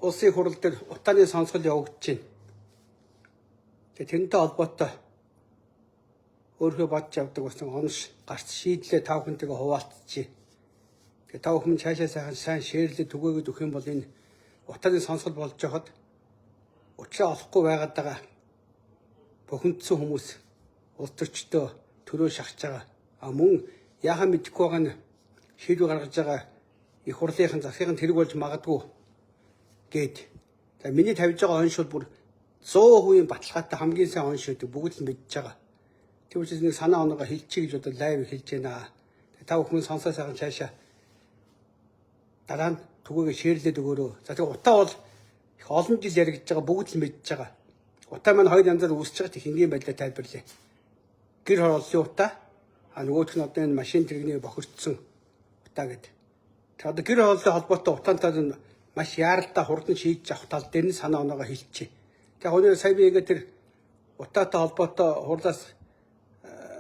Улсын хурал дээр утааны сонсгол явагдаж байна. Тэгээ тэрнтэй холбоотой өөрийнхөө бодж явдаг болсон онош гарц шийдлээ та бүхэнтэйгээ хуваалцчихъя. Тэгээ та бүхэн цаашаа сайхан сайн share лээ, түгээгээд өгөх юм бол энэ утааны сонсгол болж байхад учраа олохгүй байгаад байгаа бухимдсан хүмүүс, улс төрчдөө төрөө шахаж байгаа. А мөн яхаа мэдэхгүй байгаа нь шийдвэр гаргаж байгаа их хурлынхан, засгийн тэрэг болж магадгүй гээд. За, миний тавьж байгаа онш бол бүр 100% баталгаатай хамгийн сайн онш гэдэг бүгд л мэдж байгаа. Тэр учраас нэг санаа оноогоо хэлчихье гэж одоо live хэлж байна. Та бүхэн сонсоо сайхан цаашаа дараа нь түгээгээ share лээд өгөөрөө. За, тэгээ утаа бол их олон жил яригдж байгаа, бүгд л мэдж байгаа. Утаа маань хоёр янзаар үүсэж байгаа, их энгийн байдлаар тайлбарлая. Гэр хорооллын утаа, а нөгөөх нь одоо энэ машин тэрэгний бохирдсон утаа гэдэг. Тэр одоо гэр хорооллын холбоотой утаантай нь маш яаралтай хурдан шийдэж авах тал дээр нь санаа оноогоо хэлчихье. Тэгээ өнөө сая би ингээд тэр утаатай холбоотой хурлаас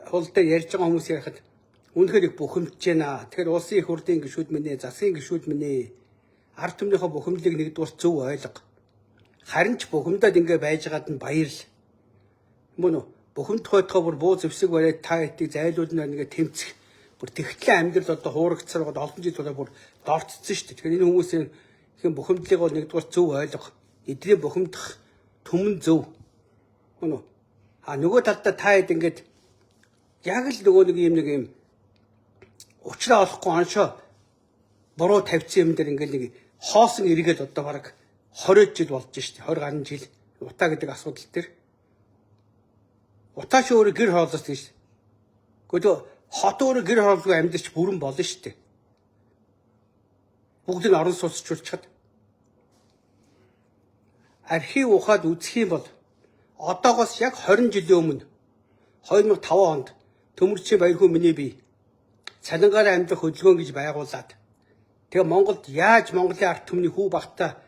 хул дээр ярьж байгаа хүмүүс ярихад үнэхээр их бухимдж байна. Тэгэхээр улсын их хурлын гишүүд минь ээ, засгийн гишүүд минь ээ, ард түмнийхээ бухимдлыг нэгдүгээр зөв ойлго. Харин ч бухимдаад ингээ байжгаад нь баярл. Мөн үү? Бухимдах байтугай бүр буу зэвсэг бариад та этийг зайлуулна ингээ тэмцэх. Бүр тэгтлэн амьдрал одоо хуурагдсаар байгаа, олон жил тулаа бүр дорцсон шүү дээ. Тэгэхээр энэ хүмүүсийн ихэн бухимдлыг бол нэгдүгээр зөв ойлго. Эдний бухимдах түмэн зөв. Мөн үү? А нөгөө талдаа та хэд ингээд яг л нөгөө нэг юм учраа олохгүй оншоо буруу тавьсан юм дээр ингээд нэг хоосон эргээд одоо бараг 20 жил болж штэ, 20 гаруй жил утаа гэдэг асуудал дээр. Утаа чи өөрөө гэр хорооллоос гэж. Гэхдээ хот өөрөө гэр хорооллгүй амьдарч бүрэн болно штэ. Бүгдийг орон сууцчулчихад архив ухаад үзэх юм бол одоогоос яг 20 жилийн өмнө 2005 онд Төмөрчийн Баярхүү миний бие цалингаараа амьдрах хөдөлгөөн гэж байгуулад, тэгээ Монголд яаж Монголын ард түмний хүү багтаа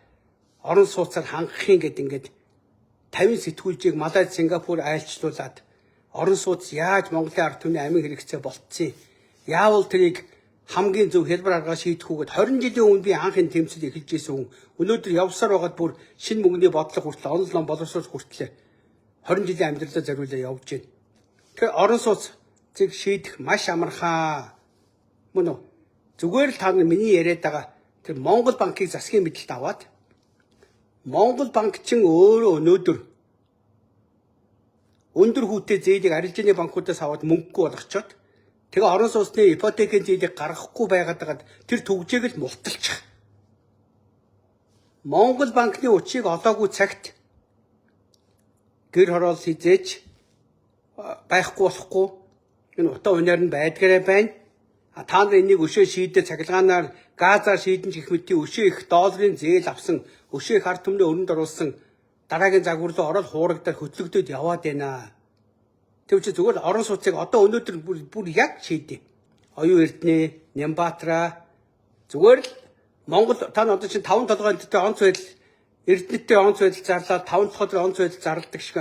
орон сууцаар хангах юм гэд ингээд 50 сэтгүүлчийг Малайз, Сингапур айлчлуулад орон сууц яаж Монголын ард түмний амин хэрэгцээ болцсон. Яавал тэрийг хамгийн зөв хялбар аргаар шийдэх үү гэд 20 жилийн өмнө би анх энэ тэмцэл эхэлж исэн хүн. Өнөөдөр явсаар байгаад бүр шинэ мөнгөний бодлого хүртэл, онол ном боловсруулах хүртлээ 20 жилийн амьдралаа зориулаа явж байна. Тэгэхээр орон сууцыг шийдэх маш амархаа. Мөн үү? Зүгээр л та нар миний яриад байгаа тэр Монгол банкыг засгийн мэдэлд аваад, Монгол банк чинь өөрөө өнөөдөр өндөр хүүтэй зээлийг арилжааны банкудаас аваад мөнгөгүй болгочоод, тэгээ орон сууцны ипотекийн зээлийг гаргахгүй байгаад байгаад тэр түгжээг л мулталчих. Монгол банкны учийг олоогүй цагт гэр хороол хизээч байхгүй болохгүй, энэ утаа униар нь байдгаарай байна. А та нар энийг өшөө шийдээ цахилгаанаар, газар шийдэн гэх мэтийн өшөө их долларын зээл авсан, өшөө их ард түмний өрөнд оруулсан дараагийн загвар руу ороод хуурагдаад хөтлөгдөд яваад байна. Тэр чинь зүгээр л орон сууцыг одоо өнөөдөр бүр яг шийдээ. Оюун Эрдэнэ, Нямбатраа зүгээр л Монгол та нар одоо чинь таван толгойн дээр онц байдал, Эрдэнэттэй онц байдал зарлаад, таван толгой дээр онц байдал зарладаг шиг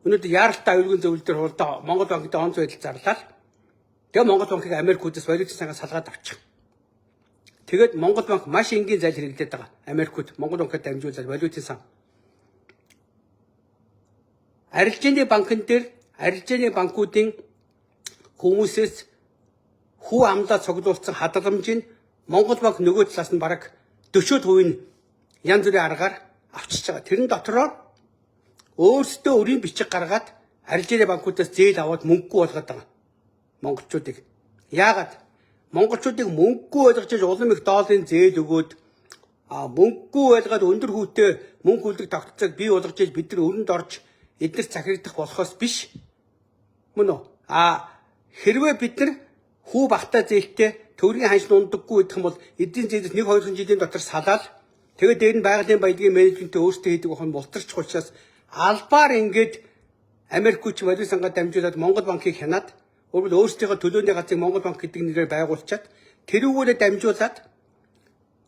өнөөдөр яаралтай аюулгүй зөвлөл дээр хурдаа Монгол банкны онц байдал зарлаад, тэгээ Монгол банкыг Америкуудаас валютын сангаас салгаад авчих. Тэгээд Монгол банк маш энгийн зайлт хэрэглээд байгаа. Америкууд Монгол банкад дамжуулаад валютын сан. Арилжааны банкн дээр арилжааны банкуудын хүмүүсээс хүү амлаа цуглуулсан хадгаламжийг Монгол банк нөгөө талаас нь бараг 40% нь янз бүрийн аргаар авчирч байгаа. Тэрэн дотроо өөрсдөө өрийн бичиг гаргаад арилжааны банкудаас зээл аваад мөнгөгүй болгоод байгаа монголчуудыг. Яагаад? Монголчуудыг мөнгөгүй болгож улам их долларын зээл өгөөд, а мөнгөгүй байлгаад өндөр хүүтэй мөнгө хүлдэг тогтолцоог бий болгож иж бид нар өрөнд орж эдгээр захирагдах болохоос биш. Мөн үү? А хэрвээ бид нар хүү багтаа зээлтэй төгрөгийн ханш ундаггүй гэх юм бол эдийн зээлээс 1 2 жилийн дотор салаад, тэгээд дээр нь байгалийн баялагын менежментээ өөрсдөө хийдэг байх нь бултарчих учраас албаар ингээд Америкч валют сангаа дамжуулаад Монгол банкыг хянаад, өөрөөр өөрсдийнхөө төлөөний газрыг Монгол банк гэдэг нэрээр байгуулчаад, тэрүүгээрээ дамжуулаад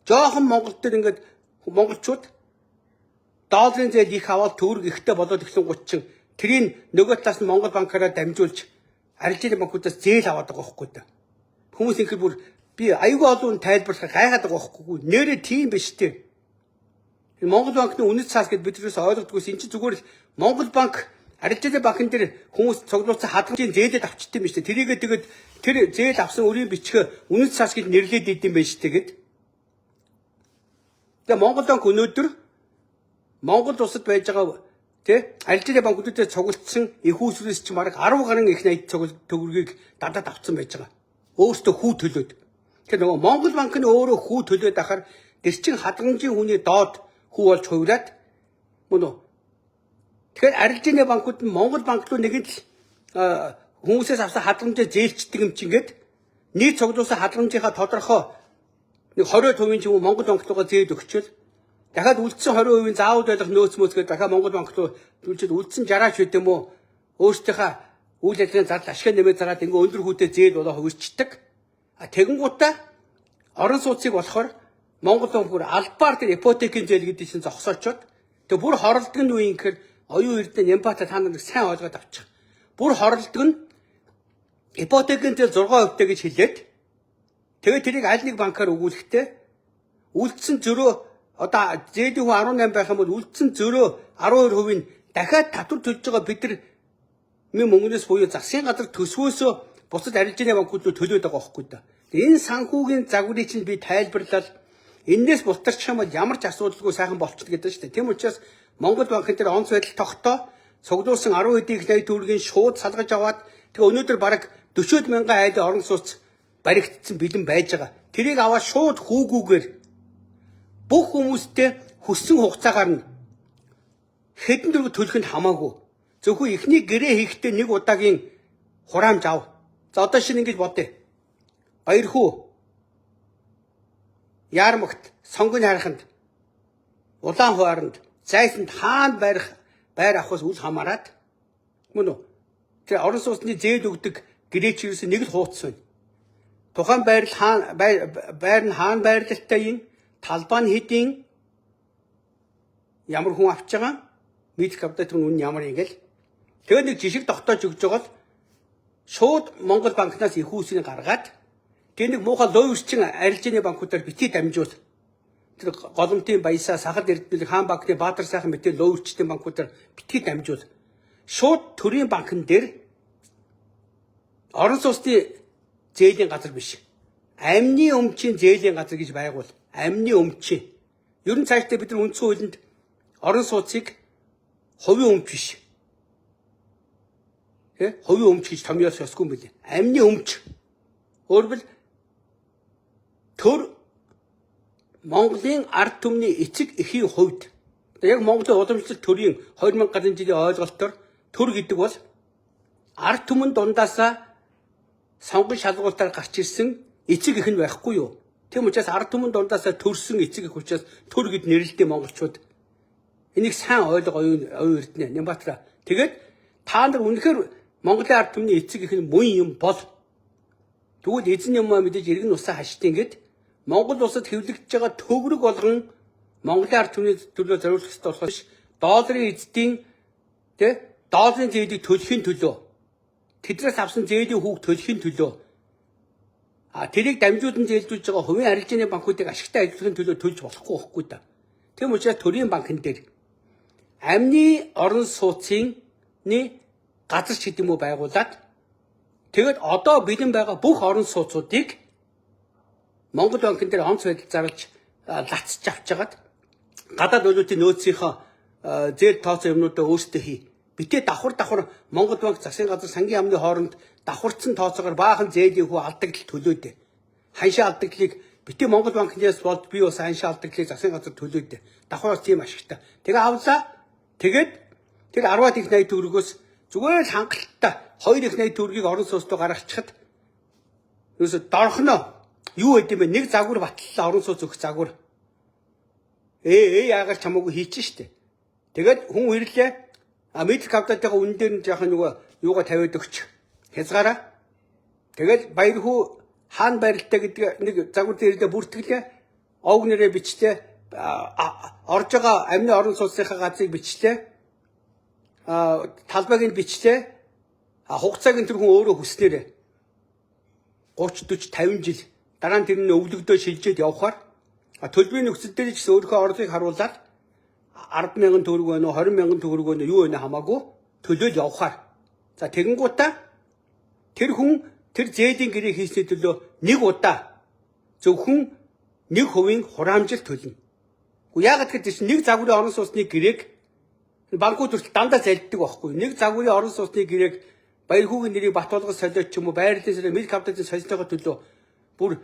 жоохон Монгол дээр ингээд монголчууд долларын зээл их аваад төгрөг ихтэй болоод эхлэн гут чин тэрийг нөгөө талаас нь Монгол банкаараа дамжуулж арилжааны банкудаас зээл аваад байгаа байхгүй да. Хүмүүс ингэхээр бүр би аюул олон тайлбарлах гайхаад байгаа байхгүй. Нэрээ тийм биш те. Энэ Монгол банкны үнэт цаас гэд бид юусоо ойлгодгүйс эн чинь зүгээр л Монгол банк арилжааны банкн дээр хүмүүс цуглуулсан хадгаламжийн зээлэд авчт юм биш үү? Тэрийгээ тэгээд тэр зээл авсан өрийн бичгээ үнэт цаас гэж нэрлээд идэм байж тэгээд. Тэгээ Монгол банк өнөөдөр Монгол улсад байж байгаа тий арилжааны банкудад цуглдсан их усрээс чи бараг 10 гаруй их 80 цугл төгрөгийг дадад авцсан байж байгаа. Өөртөө хүү төлөөд. Тэгэхээр нөгөө Монгол банк нь өөрөө хүү төлөөд ахаар тэр чин хадгаламжийн хүний доод хүү болж хувираад мөн үү? Тэгэхээр арилжааны банкуд нь Монгол банк руу нэгэн л хүмүүсээс авсан хадгаламжаа зээлчдэг юм чингээд нийт цуглуулсан хадгаламжийнхаа тодорхой нэг 20% ч юм уу Монгол банк руугаа зээл өгчөөл дахиад үлдсэн 20% заавал байх нөөц мөөц гэдэг дахиад Монгол банк руу түлжээд үлдсэн 60 ч үт юм уу өөрсдийнхээ үйл ажиллагааны зардал ашиг нэмээ зараад ингээ өндөр хүүтэй зээл болоо хувирчдаг. А тэгэнгүүтээ орон сууцыг болохоор Монгол банк бүр албаар тэр ипотекийн зээл гэдэг чинь зогсоочоод тэг бүр хоролдог нь юу юм гэхээр оюун эрдэнэ Нямбата та нарыг сайн ойлгоод авчих. Бүр хоролдог нь ипотекийн зээл 6% гэж хэлээд тэгээд тэрийг аль нэг банкар өгүүлэхдээ үлдсэн зөрөө одоо зээлийн хүү 18 байх юм бол үлдсэн зөрөө 12% нь дахиад татвар төлж байгаа бид нар мөнгнөөс буюу засгийн газар төсвөөсөө бусад арилжааны банкуд руу төлөөд байгаа байхгүй да. Энэ санхүүгийн загварыг чинь би тайлбарлал энээс бултарчих юм бол ямар ч асуудалгүй сайхан болчихно гэдэг шүү дээ. Тийм учраас Монгол банкн дээр онц байдал тогтоо цуглуулсан 10 хэдийн их 80 төгрөгийн шууд салгаж аваад тэгээ өнөөдөр бараг 40 мянган айлын орон сууц баригдсан бэлэн байж байгаа. Тэрийг аваад шууд хүүгүүгээр бүх хүмүүстэй хүссэн хугацаагаар нь хэдэн төгрөг төлөх нь хамаагүй. Зөвхөн эхний гэрээ хийхдээ нэг удаагийн хураамж ав. За одоо шинэ ингэж бодъё. Баярхүү. Яармагт, сонгон хараханд, улаан хуаранд, зайсанд хаана байрах байр авахаас үл хамааран мөн үү? Тэр орон сууцны зээл өгдөг гэрээ чи ерөөсөө нэг л хууц байна. Тухайн байрал хаана байр нь хаана байрлалтай юм, талбай нь хэдийн ямар хүн авч байгаа мэдэх апдейт нь үн ямар юм гэл. Тэгээ нэг жишг тогтоож өгч байгаа л шууд Монгол банкнаас их усыг гаргаад тэгээ нэг муухай луйварчин арилжааны банкудаар битгий дамжуул. Тэр голомтын баясаа сахал эрдэнэ хаан банкны Баатар сайхан битгий луйварчдын банкудаар битгий дамжуул. Шууд төрийн банкн дээр орон сууцны зээлийн газар биш. Амны өмчийн зээлийн газар гэж байгуул. Амны өмчийн. Ер нь цаашдаа бид нар үндсэн хуулинд орон сууцыг хувийн өмч биш. Тэ? Хувийн өмч гэж томьёолох ёсгүй юм билээ. Амны өмч. Өөрөлд төр Монголын ард түмний эцэг эхийн хувьд яг Монголын уламжлалт төрийн 2000 гаруй жилийн ойлголтоор төр гэдэг бол ард түмэн дундаасаа сонгон шалгуултаар гарч ирсэн эцэг эх нь байхгүй юу? Тийм учраас ард түмэн дундаасаа төрсэн эцэг эх учраас төр гэд нэрлэдэг монголчууд. Энийг сайн ойлго оюун эрдэнэ Нямбатра. Тэгээд та нар үнэхээр Монголын ард түмний эцэг эх нь мөн юм бол тэгвэл эзэн юм аа мэдээж иргэн усаа хашдیں гэд Монгол улсад хэвлэгдэж байгаа төгрөг болгон Монголын ард түмний төлөө зориулах ёстой болохоос биш долларын эзэдийн тэ долларын зээлийг төлөхийн төлөө тэднээс авсан зээлийн хүүг төлөхийн төлөө а тэрийг дамжуулан зээлдүүлж байгаа хувийн арилжааны банкуудыг ашигтай ажиллахын төлөө төлж болохгүй байхгүй да. Тийм учраас төрийн банкн дээр амны орон сууцын газар ч гэдэм үү байгуулад тэгээд одоо бэлэн байгаа бүх орон сууцуудыг Монгол банкн дээр онц байдал зарлж лацж авч хагаад гадаад валютын нөөцийнхөө зээл тооцоо юмнуудаа өөрсдөө хий. Битээ давхар Монгол банк засгийн газар сангийн яамны хооронд давхарцсан тооцоогоор баахан зээлийн хүү алдагдал төлөөдөө. Ханшаа алдагдлыг битээ Монгол банкнаас болд би бас ханшаа алдагдлыг засгийн газар төлөөдөө. Давхар бас тийм ашигтай. Тэгээ авлаа. Тэгээд тэр 10-аад их 80 төгрөгөөс зүгээр л хангалттай 2 их 80 төгрөгийг орон сууц руу гаргачихад ерөөсө дорхно. Юу байд юм бэ? Нэг загвар батллаа орон сууц өгөх загвар. Яагаар ч хамаагүй хийчих штэ. Тэгээд хүн ирлээ. А мэдл капиталтынхаа үнэн дээр нь жаахан нөгөө юугаа тавиад өгч хязгаараа. Тэгээд Баярхүү хаана байралтай гэдэг нэг загвар дээр ирлээ бүртгэлээ. Овг нэрээ бичлээ. Орж байгаа амны орон сууцныхаа газрыг бичлээ. Талбайг нь бичлээ. Хугацааг нь тэр хүн өөрөө хүснээрээ 30 40 50 жил дараа нь тэр нь өвлөгдөө шилжээд явхаар төлбөрийн нөхцөл дээр ч гэсэн өөрийнхөө орлогыг харуулад 10,000 төгрөг байна уу, 20,000 төгрөг байна уу, юу байна хамаагүй төлөөл явахаар. За тэгэнгүүтээ тэр хүн тэр зээлийн гэрээ хийсний төлөө нэг удаа зөвхөн 1% хураамжил төлнө. Гэхдээ яагаад гэхээр чинь нэг загварын орон сууцны гэрээг банкуд хүртэл дандаа залддаг байхгүй. Нэг загварын орон сууцны гэрээг Баярхүүгийн нэрийг Батулгас солиод ч юм уу байрлалын солиод Милк Капиталын солисныхоо төлөө бүр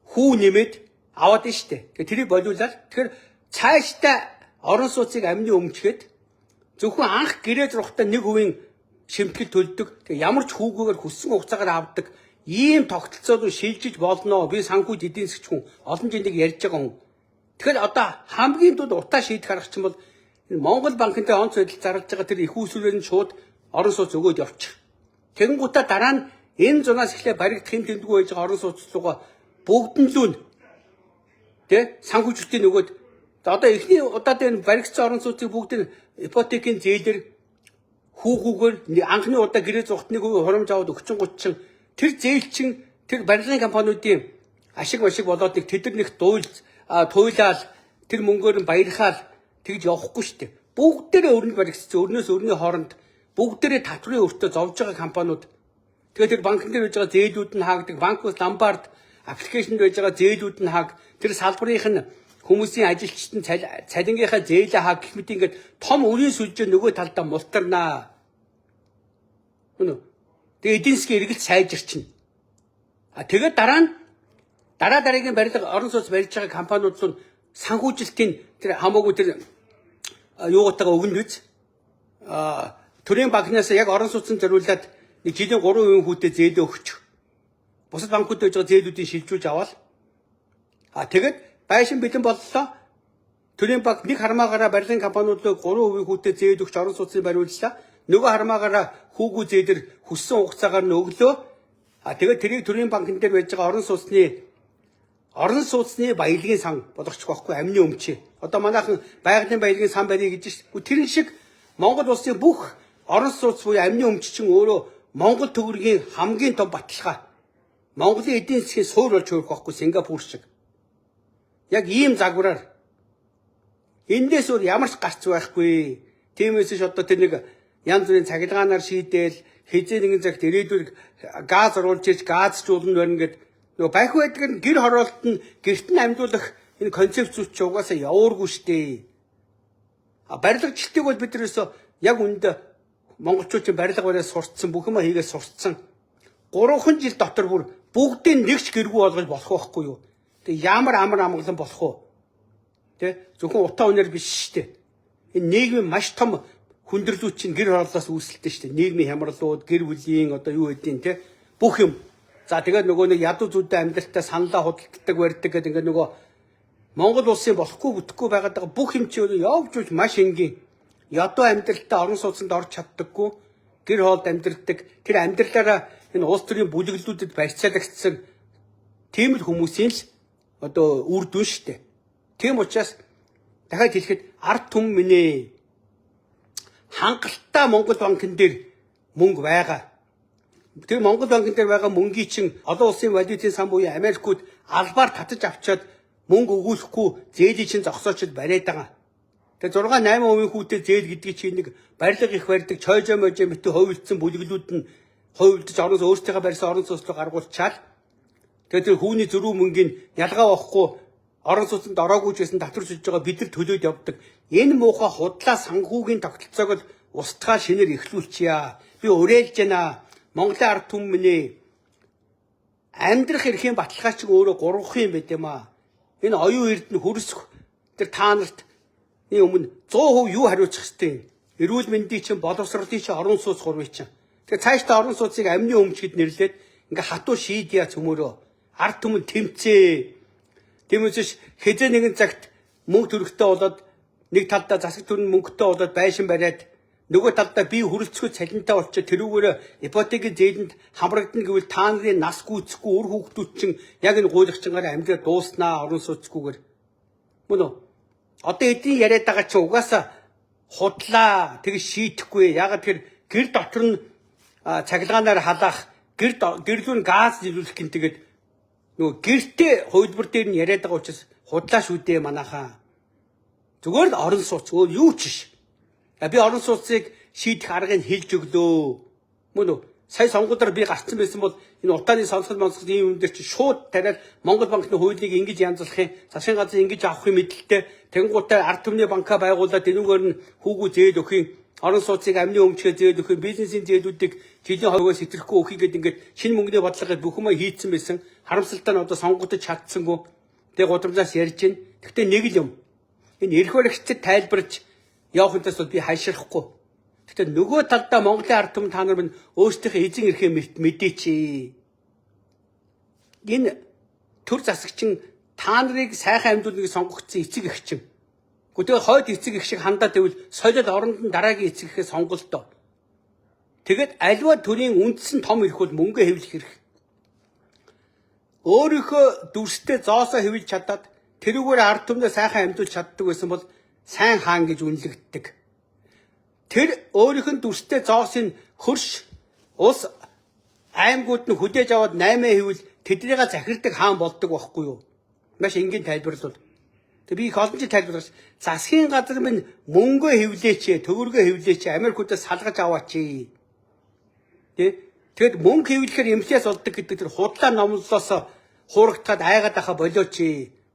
хүү нэмээд аваад нь штэ. Тэгэхээр тэрийг болиулаад тэгэхээр цаашдаа орон сууцыг амны өмчгээд зөвхөн анх гэрээ зурхтаа 1% шимтгэл төлдөг. Тэгээ ямар ч хүүгүйгээр хүссэн хугацаагаар авдаг ийм тогтолцоо руу шилжиж болно. Би санхүүж эдийн засгч хүн олон жилиг ярьж байгаа хүн. Тэгэхээр одоо хамгийн дунд утаа шийдэх арга чинь бол энэ Монгол банкнтай онц байдал зарлж байгаа тэр их усүрээр нь шууд орон сууц өгөөд явчих. Тэгэнгүүтээ дараа нь энэ зунаас эхлээ баригдах юм тэмдэггүй байж байгаа орон сууц руугаа бүгдэн лүү нь тэ санхүүжилтийн нөгөөд одоо эхний удаад энэ баригдсан орон сууцыг бүгд нь ипотекийн зээлэр хүүгүүгээр анхны удаа гэрээ зурхт 1% хурамж аваад өгчин гутчин тэр зээл чин тэр барилгын компаниудын ашиг машиг болоод нэг тэд нар нэг туйлаал тэр мөнгөөр нь баярхаал тэгж явахгүй шүү дээ. Бүгдээрээ өрөнд баригдсан өрнөөс өрний хооронд бүгдээрээ татврын өртөө зовж байгаа компаниуд. Тэгээд тэр банкн дээр байж байгаа зээлүүд нь хаагдаг, банкус ломбард аппликейшнд байж байгаа зээлүүд нь хааг, тэр салбарынх нь хүмүүсийн ажилчид нь цалингийнхаа зээлээ хааг гэх мэт ингээд том өрийн сүлжээ нөгөө талдаа мултарнаа. Үнэ. Тэгээ эдийн засгийн эргэлт сайжирчна. А тэгээд дараа нь дараа дараагийн барилга орон сууц барьж байгаа компаниуд руу санхүүжилтийн тэр хамаагүй тэр юугатайгаа өгнө биз? Төрийн банкнаас яг орон сууцнд зориулаад нэг жилийн 3% хүүтэй зээлээ өгч. Бусад банкуд байж байгаа зээлүүдийг шилжүүлж аваад а тэгээд байшин бэлэн боллоо. Төрийн банк нэг хармаагаараа барилгын компаниуд руу 3% хүүтэй зээл өгч орон сууцыг бариуллаа. Нөгөө хармаагаараа хүүгүү зээлэр хүссэн хугацаагаар нь өглөө. А тэгээд тэрийг төрийн банкн дээр байж байгаа орон сууцны баялагын сан болгочих байхгүй амны өмчөө. Одоо манайхан байгалийн баялагын сан барья гэж шүү. Тэрэн шиг Монгол улсын бүх орон сууц буюу амны өмч чинь өөрөө Монгол төгрөгийн хамгийн том баталгаа. Монголын эдийн засгийн суур болж хөөрөх байхгүй Сингапур шиг. Яг ийм загвараар эндээс өөр ямар ч гарц байхгүй. Тиймээс ш одоо тэр нэг янз бүрийн цахилгаанаар шийдээл хизээ нэгэн цагт ирээдүйд газ оруулж ирж газжуулна барина гэд нөгөө бахи байдаг нь гэр хороолт нь гэрт нь амьдуулах энэ концепцүүд чи угаасаа явуургүй штэ. А барилгачлалтыг бол бид ерөөсөө яг үндэ монголчууд чинь барилга бариад сурцсан бүх юм хийгээд сурцсан. 3 жил дотор бүр бүгдийг нэг ч гэргүй болгож болох байхгүй юу? Тэг ямар амар амгалан болох вэ? Тэ зөвхөн утаа үнээр биш шүү дээ. Энэ нийгмийн маш том хүндрэлүүд чинь гэр хорооллоос үүсэлтэй шүү дээ. Нийгмийн хямралууд, гэр бүлийн одоо юу гэдгийг тэ бүх юм. За тэгээд нөгөө нэг ядуу зүудэн амьдралтай саналаа худалддаг барьдаг гэдэг ингээд нөгөө Монгол улсын болохгүй бүтэхгүй байгаад байгаа бүх юм чи явж явж маш энгийн. Ядуу амьдралтай орон сууцнд орж чаддаггүй, гэр хоолд амьдрдаг. Тэр амьдралаараа энэ улс төрийн бүлэглэлүүдэд барьцаалагдсан тийм л хүмүүсийн л одоо үр дүн шүү дээ. Тийм учраас дахиад хэлэхэд ард түмэн минь ээ хангалттай Монгол банкн дээр мөнгө байгаа. Тэр Монгол банкн дээр байгаа мөнгийг чинь олон улсын валютын сан буюу Америкууд албаар татаж авчиад мөнгө өгүүлэхгүй зээлийг чинь зогсоочод бариад байгаа. Тэгээ 6 8% хүүтэй зээл гэдгийг чинь нэг барилга их барьдаг, чойжоо можоо мэтэ хувилдсан бүлэглүүд нь хувилдаж орон өөрсдийнхөө барьсан орон сууц руу гаргуулчаал. Тэгээ тэр хүүний зөрүү мөнгийг ялгаа авахгүй орон сууцнд ороогүй ч байсан татвар зүжж байгаа бид нар төлөөд явдаг. Энэ муухай худлаа санхүүгийн тогтолцоог л устгаа шинээр эхлүүлчихье. Би уриалж байна. Монголын ард түмэн минь ээ. Амьдрах эрхийн баталгаа чинь өөрөө гурван юм байт юм аа. Энэ оюун эрдэнэ хөрсөх тэр та нарт энэ өмнө 100% юу хариуцах ёстой юм? Эрүүл мэндийн чинь, боловсролын чинь, орон сууц гурвын чинь. Тэгээ цаашдаа орон сууцыг амны өмч гэд нэрлээд ингээ хатуу шийдье цөмөрөө. Ард түмэн тэмцээ. Тиймээс хэзээ нэгэн цагт мөнгө төрөгтэй болоод нэг талдаа засаг төрн мөнгөтэй болоод байшин бариад нөгөө талдаа бие хүрэлцэхүй цалинтай болчиход тэрүүгээр ипотекийн зээлэнд хамрагдана гэвэл та нарын нас гүйцэхгүй үр хүүхдүүд чинь яг энэ гуйлагчингаар амьдраа дууснаа орон сууцгүйгээр. Мөн үү? Одоо эдийн яриад байгаа чинь угаасаа худлаа тэг шийдэхгүй. Ягаад тэр гэр дотор нь цахилгаанаар халаах гэр гэрлүү нь газ нийлүүлэх гин тэгээд нөгөө гэртээ хувилбар дээр нь яриад байгаа учраас худлаа шүү дээ манайхаа. Зүгээр л орон сууц өөр юу ч биш. Би орон сууцыг шийдэх аргыг хэлж өглөө. Мөн үү? Сая сонгуулиар би гарцсан байсан бол энэ утааны сонсгол монсгол ийм юм дээр чи шууд тариад Монгол банкны хуулийг ингэж янзлах юм, засгийн газрын ингэж авах юм мэдлэлтэй тэнгуүтэй ард түмний банка байгуулад энүүгээр нь хүүгүү зээл өгөх юм, орон сууцыг амны өмчгөө зээл өгөх юм, бизнесийн зээлүүдийг жилийн 2-оос хэтрэхгүй өгөх гэдэг ингээд шинэ мөнгөний бодлогыг бүх юмаа хийцэн байсан. Харамсалтай нь одоо сонгогдож чадсангүй. Тэгээ гудамжаас ярьж байна. Гэхдээ нэг л юм. Энэ эрх баригчид тайлбарж явахынтаас бол би хайшрахгүй. Гэхдээ нөгөө талдаа Монголын ард түмэн та нар минь өөрсдийнхээ эзэн эрхээ мэдээч. Энэ төр засагчин та нарыг сайхан амьдралыг сонгогдсон эцэг эгчин. Гэхдээ тэгээ хойд эцэг эх шиг хандаад байвал солиод оронд нь дараагийн эцэг эхээ сонголтоо. Тэгэд альва төрийн үндсэн том эрх бол мөнгө хэвлэх эрх. Өөрийнхөө дүрстэй зоосоо хэвлж чадаад тэрүүгээр ард түмнээ сайхан амьдуулж чаддаг байсан бол сайн хаан гэж үнэлэгддэг. Тэр өөрийнх нь дүрстэй зоосын хөрш улс аймагуд нь хүлээж аваад 8 хэвэл тэднийгээ захирдаг хаан болдог байхгүй юу? Маш энгийн тайлбарлавал. Тэг би их олон жил тайлбарлаж засгийн газар минь мөнгөө хэвлээч, төгрөгөө хэвлээч, Америкуудаас салгаж аваач. Тэ? Тэгэд мөнгө хэвлэхээр инфляц болдог гэдэг тэр худлаа номлолоос хуурагдахад айгаад байхаа болооч.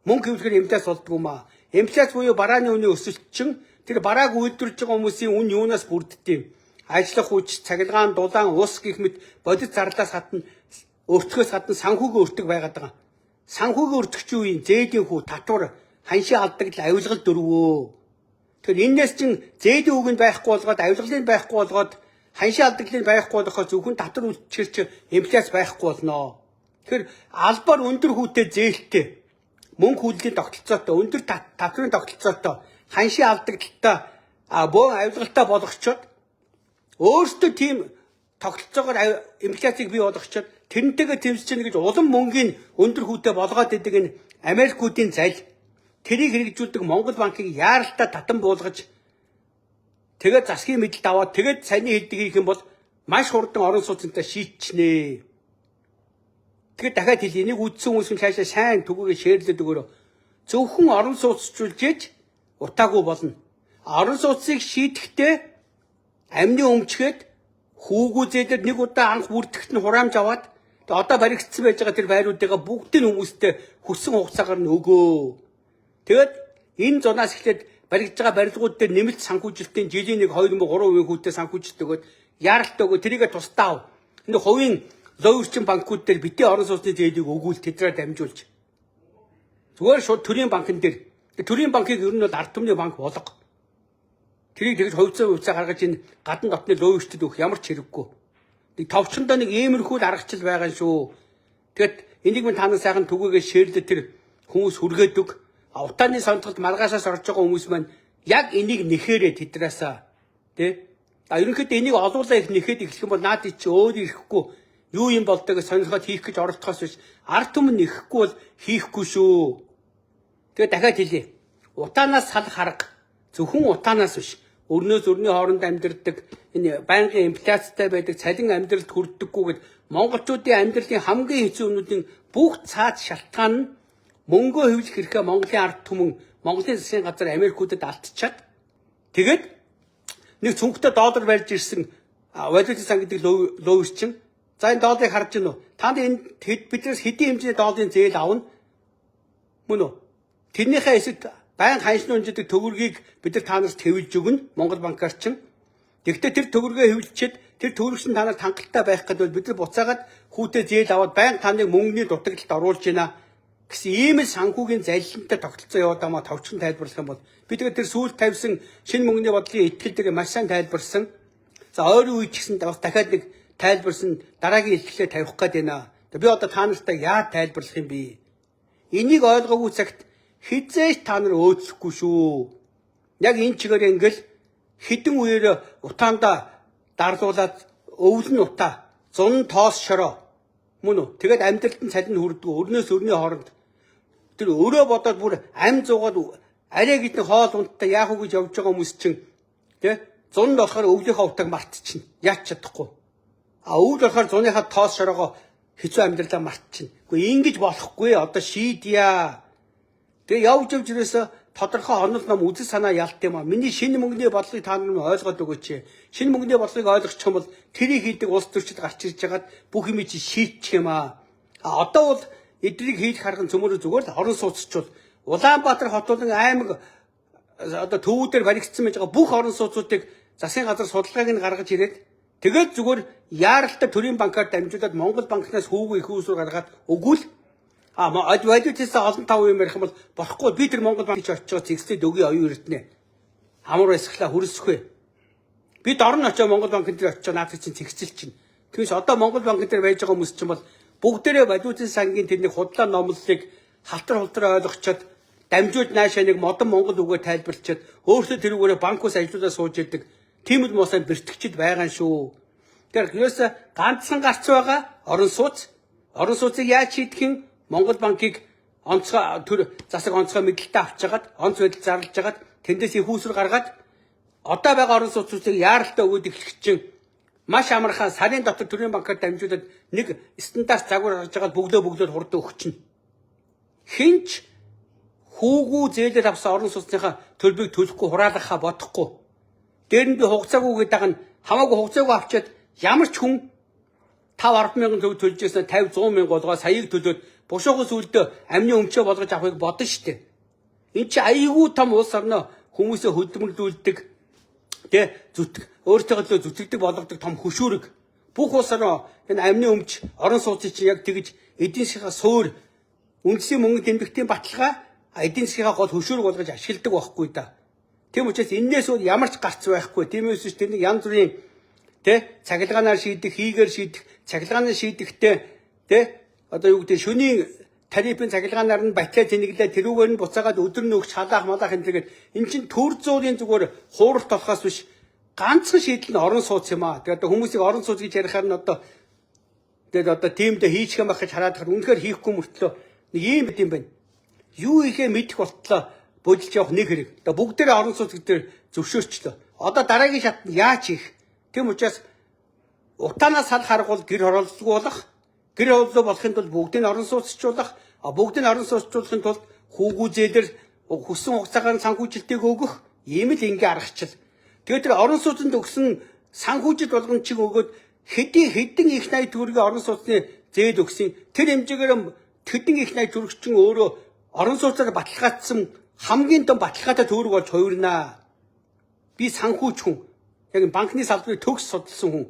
Мөнгө хэвлэхээр инфляц болдгоо юм аа. Инфляц буюу барааны үнийн өсөлт чинь тэр барааг үйлдвэрлэж байгаа хүмүүсийн үн юунаас бүрддэг юм? Ажиллах хүч, цахилгаан, дулаан, ус гэх мэт бодит зарлаас гадна өртгөөс гадна санхүүгийн өртөг байгаад байгаа. Санхүүгийн өртөг чи юу юм? Зээлийн хүү, татвар, ханшийн алдагдал, авилгал дөрвөө. Тэгэхээр энэс чин зээлийн үг нь байхгүй болгоод, авилгалыг байхгүй болгоод, ханшийн алдагдлыг байхгүй болгохоор зөвхөн татвар үлдчихэр чи инфляц байхгүй болно. Тэгэхээр албаар өндөр хүүтэй зээлтэй, мөнгө хүлээлийн тогтолцоотой, өндөр татврын тогтолцоотой, ханшийн алдагдaltaй, бөөн авилгалтай болгочоод өөртөө тийм тогтолцоогоор инфляцийг бий болгочоод тэрнтэйгээ тэмцэж гэнэ гэж улам мөнгийн өндөр хүүтэй болгоод идэг энэ Америкуудын зал тэрийг хэрэгжүүлдэг Монгол банкыг яаралтай татан буулгаж тэгээд засгийн мэдэлд аваад тэгээд саяны хэлдэг хийх юм бол маш хурдан орон сууцнтай шийдчихнэ. Тэгээд дахиад хэлье. Энийг үдсэн хүмүүс нь цаашаа сайн түгээгээ шеэрлээд өгөөрэй. Зөвхөн орон сууцчулж ээж утаагүй болно. Орон сууцыг шийдэхдээ амны өмчгээд хүүгүү зээлээр нэг удаа анх бүртгэхт нь хураамж аваад тэгээд одоо баригдсан байж байгаа тэр байруудыгаа бүгдийг хүмүүстэй хүссэн хугацаагаар нь өгөө. Тэгээд энэ зунаас эхлээд баригдж байгаа барилгууд дээр нэмэлт санхүүжилтийн жилийн 1 2 3% хүүтэй санхүүжилт өгөөд яаралтай өгөө тэрийгэ тусдаа ав. Энэ хувийн лоерчин банкуд дээр битээ орон сууцны зээлийг өгүүл тэдрээр дамжуулж. Зүгээр шууд төрийн банкн дээр төрийн банкыг ер нь бол ард түмний банк болго. Тэрийг тэгж хувьцаа гаргаж энэ гадна дотны лоерчд өгөх ямар ч хэрэггүй. Нэг товчондоо нэг иймэрхүү л аргачлал байгаа шүү. Тэгэд энийг минь та нар сайхан түгээгээ шеэрлээ тэр хүмүүс хүргээд өг. Утааны сонцголд маргаашаас орж байгаа хүмүүс маань яг энийг нэхээрээ тэдраасаа тий. А ерөнхийдөө энийг олуулаа их нэхэд эхлэх юм бол наад чи өөр ирэхгүй юу юм болдог гэж сонирхоод хийх гэж оролдохоос биш ард түмэн нэхэхгүй бол хийхгүй шүү. Тэгээ дахиад хэлье. Утаанаас салах арга зөвхөн утаанаас биш. Өрнөөс өрний хооронд амьдардаг энэ байнгын инфляцтай байдаг цалин амьдралд хүрдэггүй гэд монголчуудын амьдралын хамгийн хэцүү юмнуудын бүх цаад шалтгаан нь мөнгөө хэвлэх хэрэгээ Монголын ард түмэн Монголын засгийн газар Америкуудад алдчихад тэгээд нэг цүнхтэй доллар барьж ирсэн валютын сан гэдэг ловерчин за энэ долларыг харж гинүү та нар энэ биднээс хэдийн хэмжээний долларын зээл авна мөн үү тэрнийхээ эсрэг байн ханшны үнжидэг төгрөгийг бид нар та нарт хэвлж өгнө Монгол банкар чинь. Тэгвэл тэр төгрөгөө хэвлчихэд тэр төгрөгч нь та нарт хангалттай байх гэдэг бол бид нар буцаагаад хүүтэй зээл аваад байн таныг мөнгөний дутагдлалд оруулж байна гэсэн ийм л санхүүгийн залилантай тогтолцоо яваад байгаа маа товчхон тайлбарлах юм бол би тэгээд тэр сүүлд тавьсан шинэ мөнгөний бодлогын итгэл дээр маш сайн тайлбарсан. За ойрын үе ч гэсэн бас дахиад нэг тайлбарсан дараагийн илтгэлээ тавих гээд байна. Би одоо та нартай яаж тайлбарлах юм бэ? Энийг ойлгоогүй цагт хизээч та нар өөдлөхгүй шүү. Яг энэ чигээр ингээл хідэн үеэр утаанда дарлуулад өвлөн нь утаа, зун тоос шороо мөн үү? Тэгээд амьдралд нь цалин хүрдгүү өрнөөс өрний хооронд тэр өрөө бодоод бүр ам зуугаад арай гэж нэг хоол унттай яах вэ гэж явж байгаа хүмүүс чинь тэ зун нь болохоор өвлийнхөө утааг мартчихна. Яаж чадахгүй. А өвөл болохоор зуныхаа тоос шороогоо хэцүү амьдралаа мартчихна. Үгүй ингэж болохгүй одоо шийдье. Тэгээ явж явж ирээсээ тодорхой онол ном үзэл санаа ялт юм а. Миний шинэ мөнгөний бодлогыг та нар ойлгоод өгөөч. Шинэ мөнгөний бодлогыг ойлгочих юм бол тэрийг хийдэг улс төрчид гарч ирж байгаад бүх юм чи шийдчих юм а. А одоо бол эдрийг хийх арга нь цөмөрөө зүгээр л орон сууцчвал Улаанбаатар хотуулан аймаг одоо төвүүдээр баригдсан байж байгаа бүх орон сууцуудыг засгийн газар судалгааг нь гаргаж ирээд тэгээд зүгээр яаралтай төрийн банкар дамжуулаад Монгол банкнаас хүүгүй их усүр гаргаад өгвөл а валютаас олон тав юм ярих юм бол болохгүй би тэр Монгол банк гэж очиж байгаа зэгслээд өгье оюун эрдэнэ хамар баясгалаа хөрсөхгүй би дорн очоо Монгол банкн дээр очиж наадах чинь зэгцэл чинь тиймээс одоо Монгол банкн дээр байж байгаа хүмүүс чинь бол бүгдээрээ валютын сангийн тэрний худлаа номлолыг халтар хултар ойлгочоод дамжуулж наашаа нэг модон Монгол үгээр тайлбарлачаад өөрсдөө тэрүүгээрээ банкус ажиллуулаад сууж идэг тийм л муусаа бэртгчд байгаа шүү. Тэгэхээр ерөөсө ганцхан гарц байгаа орон сууц. Орон сууцыг яаж шийдэх юм? Монгол банкыг онцгой төр засаг онцгой мэдлэлтэй авч хагаад онц байдал зарлж хагаад тэндээс их үүсвэр гаргаад одоо байгаа орон сууцуудыг яаралтай өгөөд эхлэх чинь маш амархан сарын дотор төрийн банкар дамжуулаад нэг стандарт загвар гаргаж хагаад бөглөө хурдан өгчнө. Хинч хүүгүү зээлээр авсан орон сууцныхаа төлбөрийг төлөхгүй хураалгахаа бодохгүй. Дээр нь би хугацаагүй гэдэг нь хамаагүй хугацаагүй авчиад ямар ч хүн 5 10 мянган төгрөг төлж байсан 50 100 мянга болгоо саяыг төлөөд бушуухан сүлдөө амны өмчөө болгож авахыг бодно штэ. Энд чи айгүй том улс орноо хүмүүсээ хөдөлмөрлүүлдэг тэ зүтг өөртөө төлөө зүтгэдэг болгодог том хөшүүрэг. Бүх улс орноо энэ амны өмч орон сууцыг чи яг тэгж эдийн засгийн суур үндсийн мөнгө тэмдэгтийн баталгаа эдийн засгийн гол хөшүүрэг болгож ашигладаг байхгүй да. Тийм учраас энээс өөр ямар ч гарц байхгүй. Тиймээс ч тэрнийг янз бүрийн тэ цахилгаанаар шийдэх, хийгээр шийдэх, цахилгаанаар шийдэхдээ тэ одоо юу гэдэг шөнийн тарифын цахилгаанаар нь батлаа тэнэглээ тэрүүгээр нь буцаагаад өдөр нь өгч халаах малаах энэ тэгээд эн чинь төр зуурын зүгээр хууралт болохоос биш ганцхан шийдэл нь орон сууц юм аа. Тэгээд одоо хүмүүсийг орон сууц гэж ярихаар нь одоо тэгээд одоо тиймдээ хийчих юм байх гэж хараад хахад үнэхээр хийхгүй мөртлөө нэг ийм юм байна. Юу ихээ мэдэх болтлоо бодилж явах нэг хэрэг. Одоо бүгдээрээ орон сууц гэдэг зөвшөөрчлөө. Одоо дараагийн шат нь яаж хийх? Тийм учраас утаанаас сал харгуул гэр хорооллгүй болох, гэр хорооллоо болохын тулд бүгдийг орон сууцчуулах, бүгдийг орон сууцчуулахын тулд хүүгүү зээлэр хүссэн хугацаагаар санхүүжилтийг өгөх ийм л ингийн аргачлал. Тэгээд тэр орон сууцнд өгсөн санхүүжилт болгон чиг өгөөд хэдэн их 80 төгрөгийн орон сууцны зээл өгсөн тэр хэмжээгээр хэдэн их 80 төгрөг чинь өөрөө орон сууцаар баталгаажсан хамгийн том баталгаатай төгрөг болж хувирнаа. Би санхүүч хүн. Яг банкны салбарыг төгс судалсан хүн.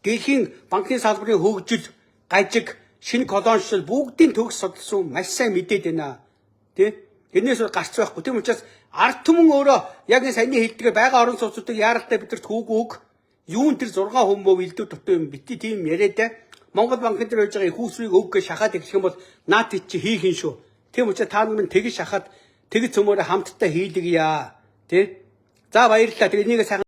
Дэлхийн банкны салбарын хөгжил, гажиг, шинэ колоничлол бүгдийн төгс судалсан маш сайн мэдээд байна. Тэ? Тэрнээс гарц байхгүй. Тийм учраас ард түмэн өөрөө яг энэ саяны хэлдгээр байгаа орон сууцуудыг яаралтай бидэрт хүүг өг. Юун тэр 6 хүн бов элдв дутуу юм бити тийм яриад Монгол банкн дээр байж байгаа их усрыг өг гэж шахаад эхлэх юм бол наад чи хийх юм шүү. Тийм учраас та нар минь тэгж шахаад тэгж цөмөөрэ хамтдаа хийлгийа. Тэ? За баярлалаа. Тэгээ энийг сайхан